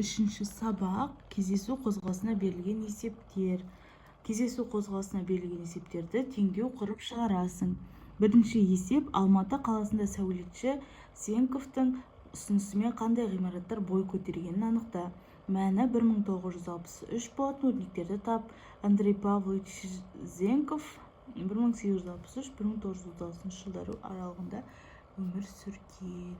Үшінші сабақ. Кездесу қозғалысына берілген есептер. Кездесу қозғалысына берілген есептерді теңдеу құрып шығарасың. Бірінші есеп: Алматы қаласында сәулетші Сенковтың ұсынысымен қандай ғимараттар бой көтергенін анықта. Мәні 1963 болатын өрнектерді тап. Андрей Павлович Зенков 1863-1936 жылдары аралығында өмір сүрген.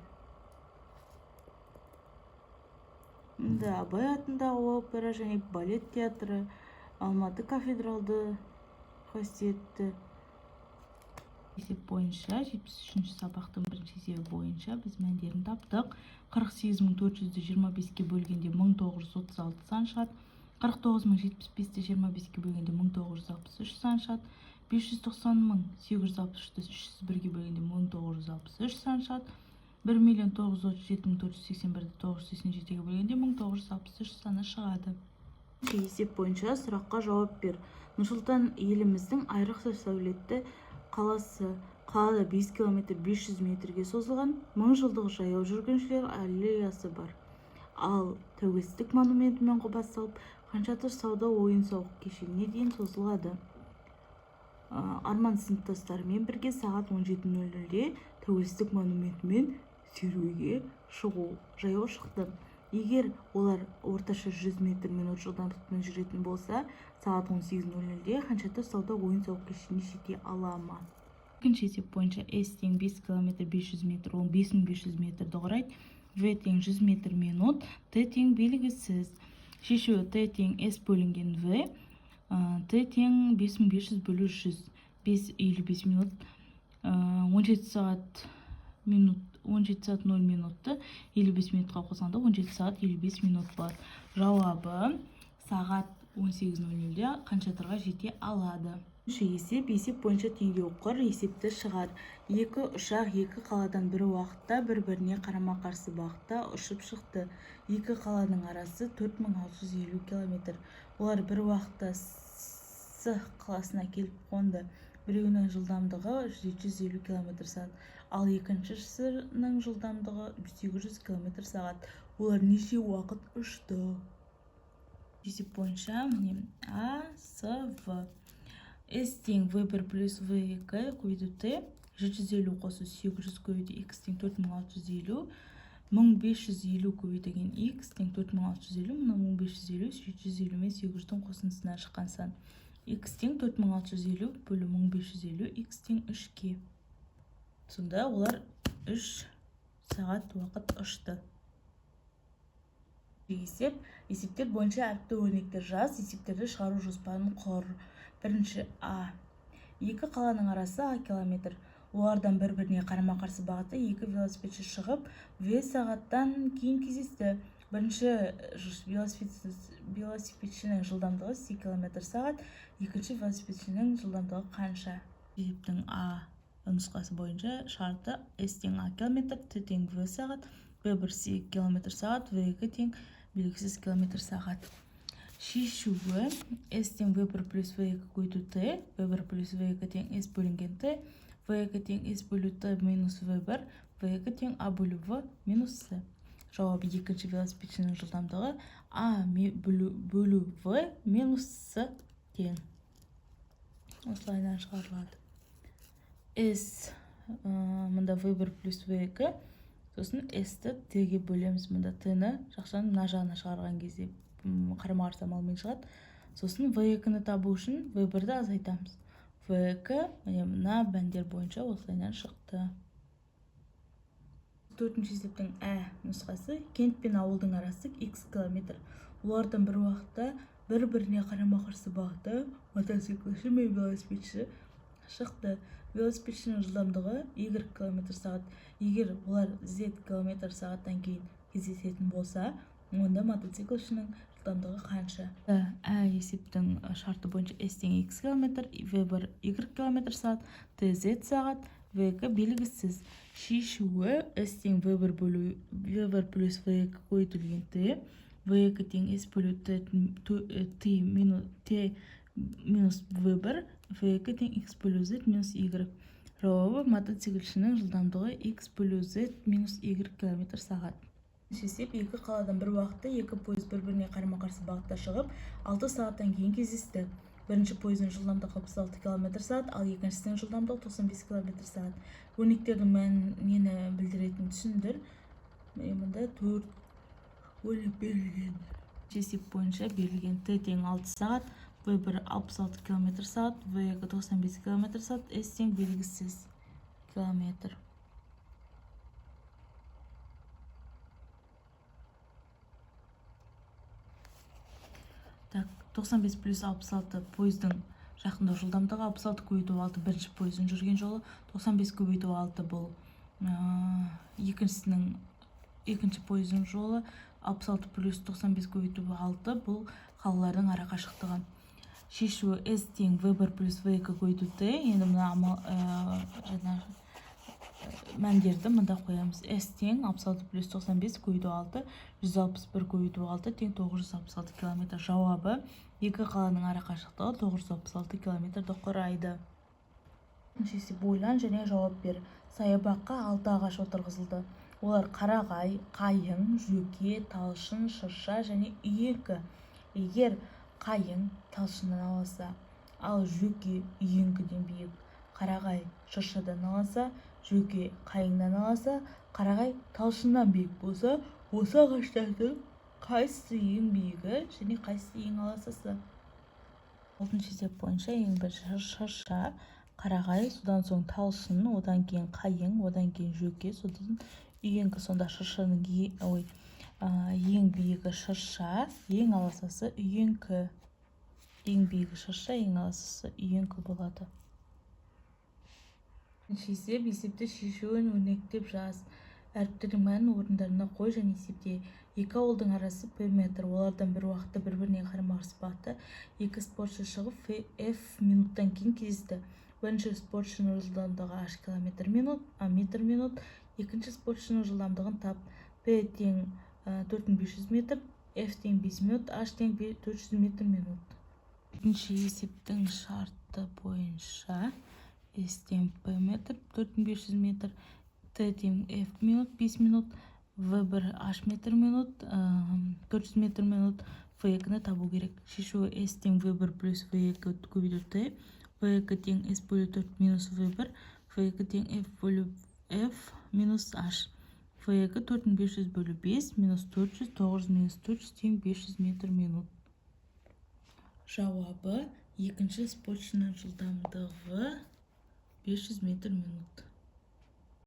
Мұнда Абай атындағы опера және балет театры, Алматы кафедралды қасиетті. Есеп бойынша, 73-ші сабақтың бірінші есебі бойынша біз мәндерін таптық. 48 400-ді 25-ке бөлгенде 1936 сан шығады. 49 075-ті 25-ке бөлгенде 1963 сан шығады. 590 863-ті 301-ге бөлгенде 1963 сан шығады. 1 937 481-ді 987-ге бөлгенде 1963 саны шығады. Есеп бойынша сұраққа жауап бер. Нұр-Сұлтан еліміздің айрықша сәулетті қаласы. Қалада 5 километр 500 метрге созылған мыңжылдық жаяу жүргіншілер аллеясы бар. Ал Тәуелсіздік монументімен басталып, Хан Шатыр сауда ойын-сауық кешеніне дейін созылады. Арман сыныптастарымен бірге сағат 17:00-де Тәуелсіздік монументімен серуге шығу жаяу шықты. Егер олар орташа 100 метр минут жылдамдықпен жүретін болса, сағат 18:00-де Хан Шатыр сауда ойын-сауық кешеніне жете ала ма? Екінші есеп бойынша S тең 5 километр 500 метр, ол 5500 метрді құрайды. В тең 100 метр минут, Т тең белгісіз. Шешуі: Т тең S бөлінген В. Т тең 5500 бөлу 100, 5 55 минут, 17 сағат минут, 17 сағат 0 минутты 55 минутқа қосқанда 17 сағат 55 минут болады. Жауабы: сағат 18:00-де Хан Шатырға жете алады. Үшінші есеп. Есеп бойынша теңдеу құр, есепті шығар. Екі ұшақ екі қаладан бір уақытта бір-біріне қарама-қарсы бағытта ұшып шықты. Екі қаланың арасы 4650 километр. Олар бір уақытта С қаласына келіп қонды. Біреуінің жылдамдығы 750 километр сағат, ал екіншісінің жылдамдығы 800 километр сағат. Олар неше уақыт ұшты? Есеп бойынша, міне, А, С, В. С тең В1 плюс В2 көбейту Т. 750 қосу 800 көбейту X тең 4650. 1550 көбейтілген X тең 4650. Мына 1550 750 мен 800-дің қосындысынан шыққан сан. X тең 4650 бөлу 1550, X тең 3-ке. Сонда олар 3 сағат уақыт ұшты. Есеп. Есептер бойынша әріпті өрнектер жаз, есептерді шығару жоспарын құр. Бірінші А. Екі қаланың арасы А километр. Олардан бір-біріне қарама-қарсы бағытта екі велосипедші шығып, В сағаттан кейін кездесті. Бірінші велосипедшінің жылдамдығы С километр сағат, екінші велосипедшінің жылдамдығы қанша? Есептің А нұсқасы бойынша шарты: S тең А километр, Т тең В сағат, В1 С километр сағат, В2 тең белгісіз километр сағат. Шешуі: S тең В1 плюс В2 көбейту Т, В1 плюс В2 тең S бөлінген Т, В2 тең S бөлу Т минус В1, В2 тең А бөлу В минус С. Жауабы: екінші велосипедшінің жылдамдығы А бөлу В минус С тең. Осылайынан шығарылады. S мында В1 плюс В2, сосын S-ті Т-ге бөлеміз. Мында Т-ні жақшаның мына жағына шығарған кезде қарама-қарсы амалмен шығады. Сосын В2-ні табу үшін В1-ді азайтамыз. В2, міне, мына мәндер бойынша осылайынан шықты. Төртінші есептің Ә нұсқасы: кент пен ауылдың арасы x километр. Олардан бір уақытта бір-біріне қарама-қарсы бағытта мотоциклші мен велосипедші шықты. Велосипедшінің жылдамдығы y километр сағат. Егер олар z километр сағаттан кейін кездесетін болса, онда мотоциклшінің жылдамдығы қанша? Ә есептің шарты бойынша S тең x километр, V1 y километр сағат, Т z сағат, В2 белгісіз. Шешуі: S тең V1 бөлу V1 плюс V2 көбейтілген Т, V2 тең S бөлу Т, Т минус Т минус V1, V2 тең X бөлу Z минус Y. Жауабы: мотоциклшінің жылдамдығы X бөлу Z минус Y километр сағат. Есеп: екі қаладан бір уақытта екі пойыз бір-біріне қарама-қарсы бағытта шығып, 6 сағаттан кейін кездесті. Бірінші пойыздың жылдамдығы 66 км/сағат, ал екіншісінің жылдамдығы 95 км/сағат. Өрнектердің мәнін, нені білдіретінін түсіндір. Міне, мында төрт өрнек берілген. Есеп бойынша берілген: Т тең 6 сағат, В1 66 км/сағат, В2 95 км/сағат, С тең белгісіз километр. Так, 95 плюс 66, пойыздың жақындау жылдамдығы. 66 көбейту 6 — бірінші пойыздың жүрген жолы, 95 көбейту 6 — бұл екіншісінің, екінші пойыздың жолы. 66 плюс 95 көбейту 6 — бұл қалалардың ара қашықтығы. Шешуі: S тең V1 плюс V2 көбейту Т. Енді мына амал, жаңа мәндерді мында қоямыз. S тең 66 плюс 95 көбейту 6, 161 көбейту 6 тең 966 километр. Жауабы: екі қаланың ара қашықтығы 966 километрді құрайды. Есеп: ойлан және жауап бер. Саябаққа алты ағаш отырғызылды. Олар: қарағай, қайың, жөке, талшын, шырша және үйеңкі. Егер қайың талшыннан аласа, ал жөке үйеңкіден биік, қарағай шыршадан аласа, жөке қайыңнан аласа, қарағай талшыннан биік болса, осы ағаштардың қайсысы ең биігі және қайсысы ең аласасы? Алтыншы есеп бойынша ең бірінші шырша, қарағай, содан соң талшын, одан кейін қайың, одан кейін жөке, содан үйеңкі. Сонда шыршаның, ой, ең биігі шырша, ең аласасы үйеңкі. Ең биігі шырша, ең аласасы үйеңкі болады. Есеп: есепті шешуін өрнектеп жаз. Әріптердің мәнін орындарына қой және есепте. Екі ауылдың арасы п метр. Олардан бір уақытта бір-біріне қарама-қарсы бағытта екі спортшы шығып, f минуттан кейін кездесті. Бірінші спортшының жылдамдығы h километр минут, а метр минут. Екінші спортшының жылдамдығын тап. П тең 4500 метр, f тең 5 минут, h тең 400 метр минут. Екінші есептің шарты бойынша S тең P метр, 4500 метр, Т тең F минут, 5 минут, В1 H метр минут, 400 метр минут, В2-ні табу керек. Шешуі: S тең В1 плюс В2 көбейту Т, В2 тең S бөлу 4 минус В1, В2 тең F бөлу F минус H. В2 4500 бөлу 5 минус 400, 900 минус 400 тең 500 метр минут. Жауабы: екінші спортшының жылдамдығы 500 метр минут.